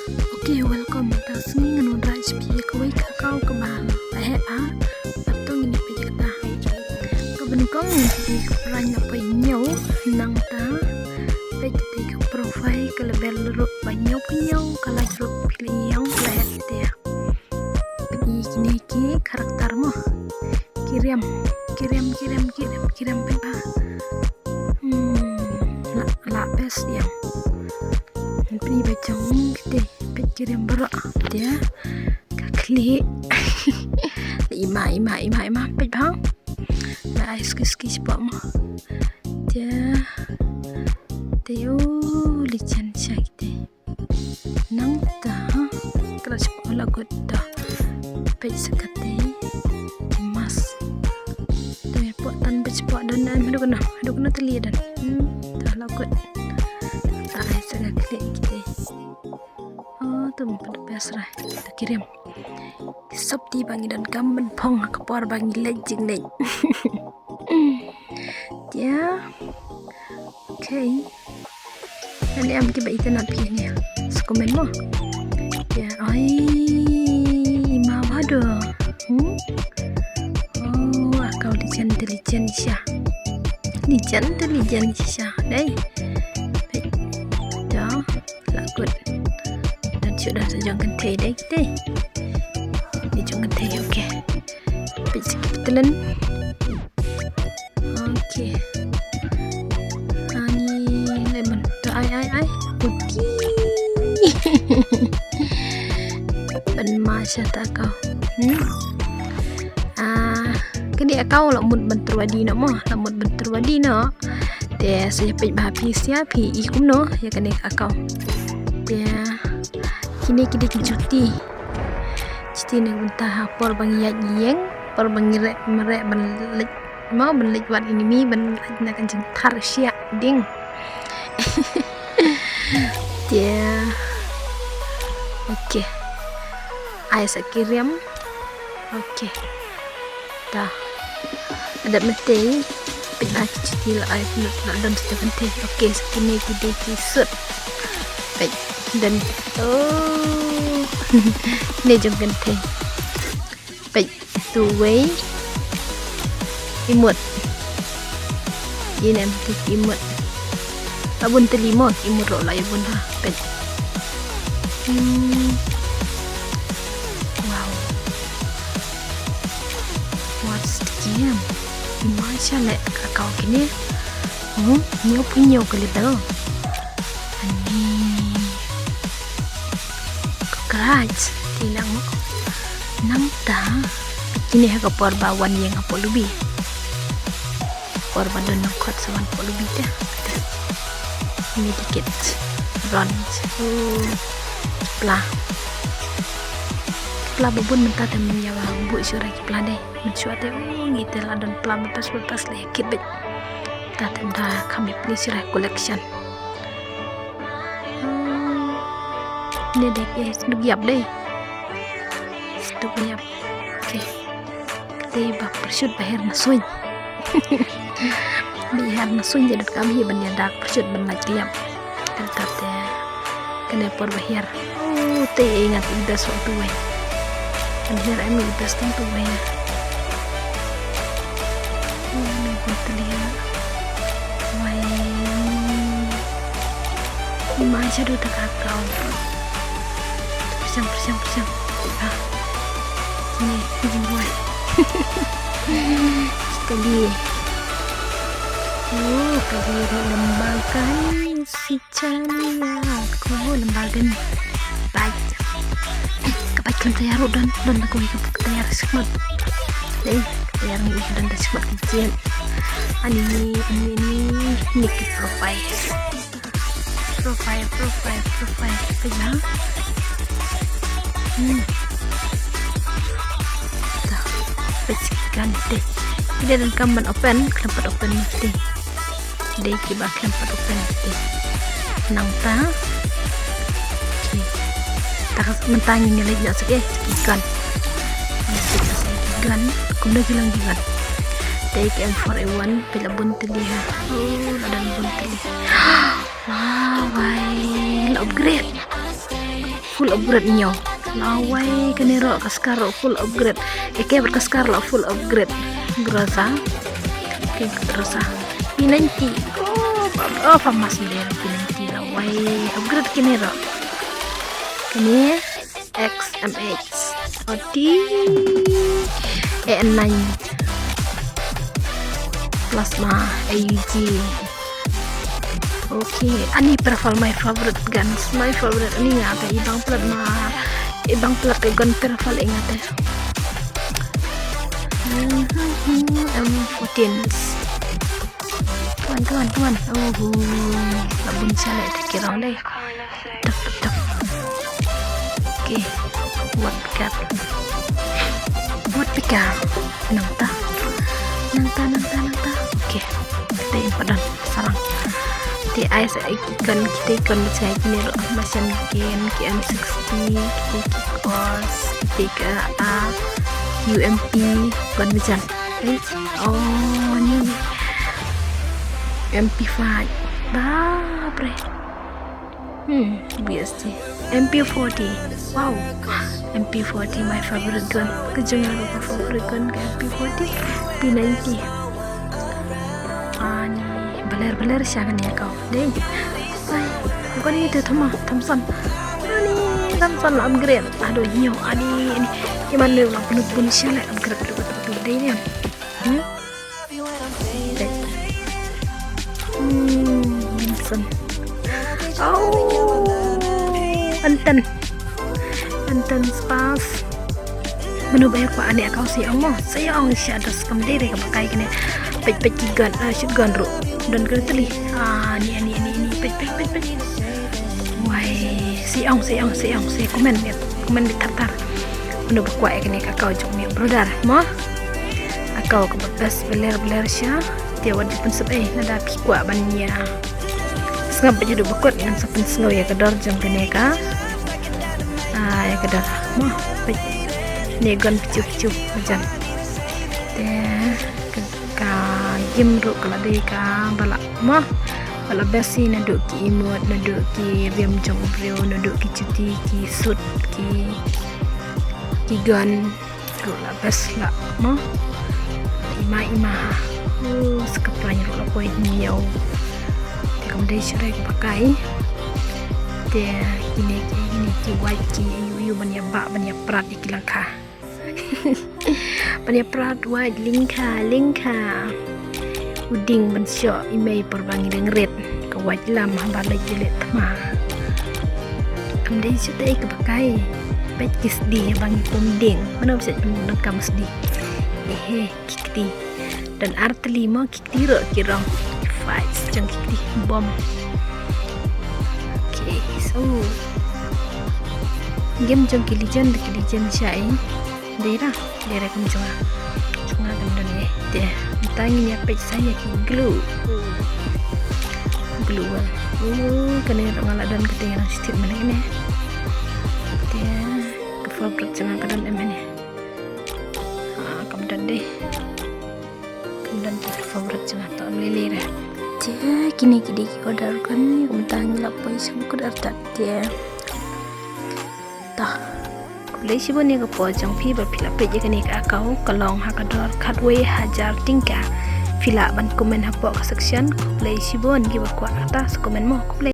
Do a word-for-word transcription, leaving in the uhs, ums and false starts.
Okay, welcome. Mynta ka sngi ngan wanrah sha phi ïa kawei ka account kaba la heh bha. Bad to ngin ïa peit ïa kata. Kaba nyngkong ngin ïa peit ka price, la poi hynñiew. Nangta peit ïa ka profile, ka level ruh ba hynñiew hynñiew, ka like ruh phi la ïohi ka la heh te. Peit ïa kine ki character mo. Ki riam, ki riam, ki riam, ki riam, ki riam, peit bha. Hmm, la, la best ïa. Ngan pyni ba jong kite, peit ki riam baroh. Te ka khlieh. Ima, ima, ima, ima, peit bha. La ai ski, ski spot mo. Te, te, oh, licen sha kite. Nangta ka la spot la kut da. Peit sa kate. Mas. Te pok tan, peit spot dan, dan, haduh kano, haduh kano tylli dan. Hmm, ta la kut. Ta ai sa ka khlieh kite. Oh, tu mynta best ra. Ta ki riam. Ki sopti ba ngi donkam ban phong ha ka por ba ngi leit jingleit. Te. Okay. Ngan em kiba itynnad phi ne. Sa comment mo. Te, ai, ima bha do. Hmm? Oh, account licen te licen shisha. Licen te licen shisha. Dei. Peit. Te. La kut. Don shuh, don sa jong kynthei dei kite. Ni jong kynthei, okay. Peit sa ki ptlen. Okay. Ani lemon. To ai, ai, ai. Okay. Ban ma sha ta ka. Hmm. Ah, kane ka account la mut ban trwadi noh mo, la mut ban trwadi noh. Te sa ïa peit bha phi, sa ïa phi i kumno ïa kane ka account. Te kine ki dei ki juti. Juti na ka bynta ha por ba ngi ïaid ngi ïeng, por ba ngi reh mareh ban leit mo, ban leit wad enemy, ban leit na ka jingthar shiah ding. Te. Okay. Ai sa ki riam. Okay. Ta. Adat mete. Peit bha ki juti la ai, la don sa jong kynthei. Okay, sa kine ki dei ki suit. Peit, don. Oh. Kine jong kynthei. Peit, tu wei. Imut. Ine em tik imut. La bun tylli mo, imut ruh la ïa bun ha. Peit. Hmm. Wow. What's the game? Ima sha leh ka account kine. Hmm, hynñiew phew hynñiew ka level. Ani. Congrats. Te nang. Nangta. Kine ha ka por ba wan ïeng hapoh lobby. Por ba don nongkhot sa wan hapoh lobby te. Medikit. Bronze. Oh. Pla. Pla ba bun mynta te, mynta ïa ba buh shuh ra ki pla dei. Mynshuwa te, oh, ngi te la don pla ba best ba best, la ïa kit beit. Ta te mynta kham ïa plie shuh ra collection. Ne dei, eh, sduk ïap dei. Sduk ïap. Okay. Te ba pyrshut ba her na suiñ. Ba her na suiñ te dei kam hi ban ïada pyrshut ban lait ïap. Te kata te kane por ba her. Oh, te ngat i best tu wei. Kan her em i best tu wei. Oh, ni pun telia. Wai. Mai sha du ta ka kau. Pyrshang, pyrshang, pyrshang. Ah. Ni, ni jingwai. Kali. Oh, kali ru lembang kan. Si Chania ko lembang kan. Bye. Ka bike kan tayar ru don, don ko ka tayar shikmat. Dei, tayar ni don da shikmat kan jen. Ani ni, ani ni, ni ki profile. Profile, profile, profile. Peit na. Hmm. Ta. Peit ki gun te. Ki dei donkam ban open, khlem pat open ni ki dei. Dei kiba khlem pat open ni ki dei. Nangta. Okay. Ta ka mynta ngin ïa leit noh sa ki gun. Ngin leit noh sa ki gun. Kumno ki long ki gun. Dei ki M four A one, peit la bun tylli ha. Oh, la don bun tylli. Wow, wai, la upgrade. Full upgrade ñiew. Lawei kane ruh ka Scar ruh full upgrade. Eke bad ka Scar ruh full upgrade. Groza. Okay, Groza. P ninety. Oh, fam-, oh, famous ni dei P ninety lawei. Upgrade kane ruh. Kane X M H. O T. A N nine. Plasma, A U G. Okay, ani prefer my favorite guns, my favorite ani nga te i bang plat ma, i bang plat te gun prefer i nga te. M fourteen. Come on, come on, come on. Oh, la bun sha le te ki rong le. Tup, tup, tup. Okay. Wat pika. Wat pika. Nangta. Nangta, nangta, nangta. Okay. Kita yang padan. Sarang. Te ai sa ki gun, kita gun macam kine ruh. Machine gun, ki M sixty, kita ki Kors, kita ki, ah, U M P, gun macam. Right? Oh, ni. M P five. Bapre. Hmm, B S G. M P forty. Wow. M P forty, my favorite gun. Ka jong nga ka favorite gun ka M P forty. P ninety. Ani, baler, baler sha kane ka. Dei. Ai, gun ite Thoma, Thompson. Ani, Thompson la upgrade. Aduh, nyo, ani, ani. Iman ne la penut pun sha la upgrade tu, tu, tu, dei ne. Hmm? Hmm, Vincent. Oh, Anton. Anton Spas. Mano ba ïa kwah ane ka Saiong mo. Saiong sha dos kam dei re ka ba kai kane. Peit peit ki gun, ah, shotgun ruh. Don ka teli. Ah, ni, ni, ni, ni. Peit peit peit peit. Wai, Saiong, Saiong, Saiong, Saiong, comment beit, comment beit tar tar. Mano ba kwah ïa kane ka account jong me brother, mo? Account kaba best beler beler sha. Te wat ju pynsep ei, lada phi kwah ban ïa sngap ba ju duk ba kut ngan sa pynsngew ïa ka dor jong kane ka. Ah, ïa ka dor, mo? Peit. Ne gun pichu pichu, majan. Te ka Ka game ruh ka la dei kaba la, mo, ba la best hi naduh ki emote, naduh ki riam jong u briew, naduh ki chuti, ki suit, ki, ki gun ruh la best la, mo. Ima ima ha. Uh, skap lain ruh la poi hynñiew. Te kam dei shuh re kaba kai. Te kine ki, kine ki wait ki ïu ïu ban ïa bah ban ïa prat ïa ki lyngkha. Ban ïa prat wait lyngkha, lyngkha. U ding ban shoh i mei por ba ngi dang rit. Ka wait lam haba leit jylliew thma. Kam dei shuh te kaba kai. Peit ki sdi haba ngi pom ding. Mano ba shet pyndonkam sdi. Ehe, ki kti. Don ar tylli mo ki Tiro ki rong. Five jong ki kti bom. Okay, so game jong ki legend, ki legend shai. Dei ra, dei ra kum jong nga. Jong nga kan don ne. Te, mynta ngin ïa peit sa ïa ki glue. Glue wall. Oh, kane ruh nga la don kata ïa nang stit mane ne. Te, ka fabric jong nga ka don em ne. Ah, kam don dei. Kumdan ki favorite jong nga to lele re. Te kine ki dei ki order kan ni kumta ngi la poi sngewkut artat te. Ta. Khublei shibun ïa ka por jong phi ba phi la peit ïa kane ka account ka long ha ka dor khatwei hajar tyngka. Phi lah ban comment hapoh ka section. Khublei shibun kiba kwah kata sa comment mo. Khublei.